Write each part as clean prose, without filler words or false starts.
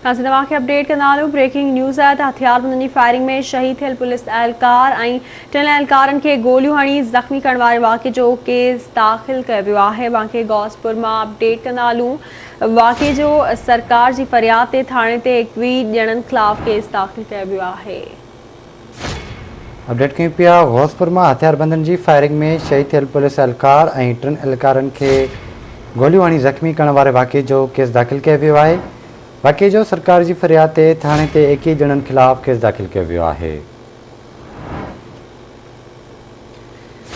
اسين توهان کي اپڊيٽ ڪندا هلون بريڪنگ نيوز آهي ته هٿياربندن جي فائرنگ ۾ شهيد ٿيل پوليس اهلڪار ۽ ٽن اهلڪارن کي گوليون هڻي زخمي ڪرڻ واري واقعي جو ڪيس داخل ڪيو ويو آهي واقعي غوثپور مان اپڊيٽ ڪندا هلون واقعي جو سرڪار جي فرياد تي ٿاڻي تي 21 ڄڻن خلاف ڪيس داخل ڪيو ويو آهي. اپڊيٽ ڪيون پيا غوثپور مان هٿياربندن جي فائرنگ ۾ شهيد ٿيل پوليس اهلڪار ۽ ٽن اهلڪارن کي گوليون هڻي زخمي ڪرڻ واري واقعي جو ڪيس داخل ڪيو ويو آهي واقعي جو سرڪار جي فرياد تي ٿاڻي تي 21 ڄڻن خلاف ڪيس داخل ڪيو ويو آهي.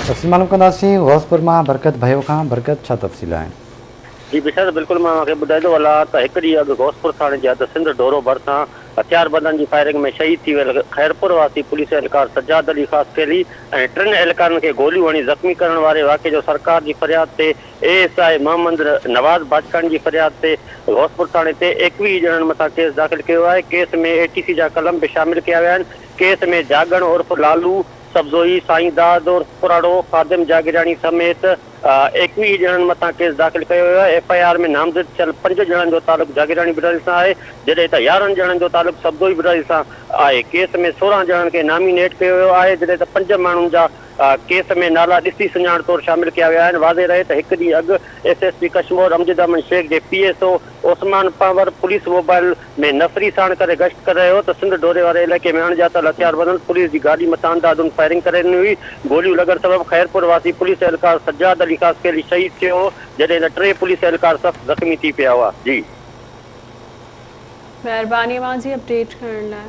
تفصيل معلوم ڪنداسين غوثپور مان برڪت ڀيو کان برڪت ڇا تفصيل آهن. جي بشير بلڪل مان اوهان کي ٻڌائيندو هلان ته هڪ ڏينهن اڳ غوثپور ٿاڻي جي حد سنڌ ڍورو ڀرسان هٿياربندن جي فائرنگ ۾ شهيد ٿي ويل خيرپور واسي پوليس اهلڪار سجاد علي خاصخيلي ۽ ٽن اهلڪارن کي گوليون هڻي زخمي ڪرڻ واري واقعي جو سرڪار جي فرياد تي A S I Muhammad Nawaz Bajkani جي فرياد تي غوثپور ٿاڻي تي 21 ڄڻن مٿان ڪيس داخل ڪيو آهي ڪيس ۾ اي ٽي سي جا قلم به شامل ڪيا ويا آهن ڪيس ۾ جاڳڻ عرف لالو سبزوئي، سائين داد عرف ڪراڙو، خادم جاگيراڻي سميت 21 ڄڻن مٿان ڪيس داخل ڪيو ويو آهي، ايف I R ۾ نامزد ٿيل پنج ڄڻن جو تعلق جاگيراڻي برادري سان آهي، جڏهن ته 11 ڄڻن جو تعلق سبزوئي برادري سان آهي، ڪيس ۾ 16 ڄڻن کي نامي نيٽ ڪيو ويو آهي، جڏهن ته پنج ماڻهن جا ڪيس ۾ نالا ڏسي سڃاڻ طور شامل ڪيا ويا آهن، واضح رهي ته هڪ ڏينهن اڳ S S P Kashmore Amjad Ahmed Shaikh جي P S O Usman Panhwar police mobile ۾ نفري ساڻ ڪري گشت ڪري رهيو هو ته سنڌ ڍوري واري علائقي ۾ اڻڄاتل هٿياربندن پوليس جي گاڏي مٿان انڌاڌنڌ فائرنگ ڪري ڏني هئي، گوليون لڳڻ سبب خيرپور واسي پوليس اهلڪار سجاد علي خاصخيلي شهيد ٿيو هو، جڏهن ته ٽي پوليس اهلڪار سخت زخمي ٿي پيا هئا. جي. مهرباني اوهان جي اپڊيٽ ڪرڻ لاء.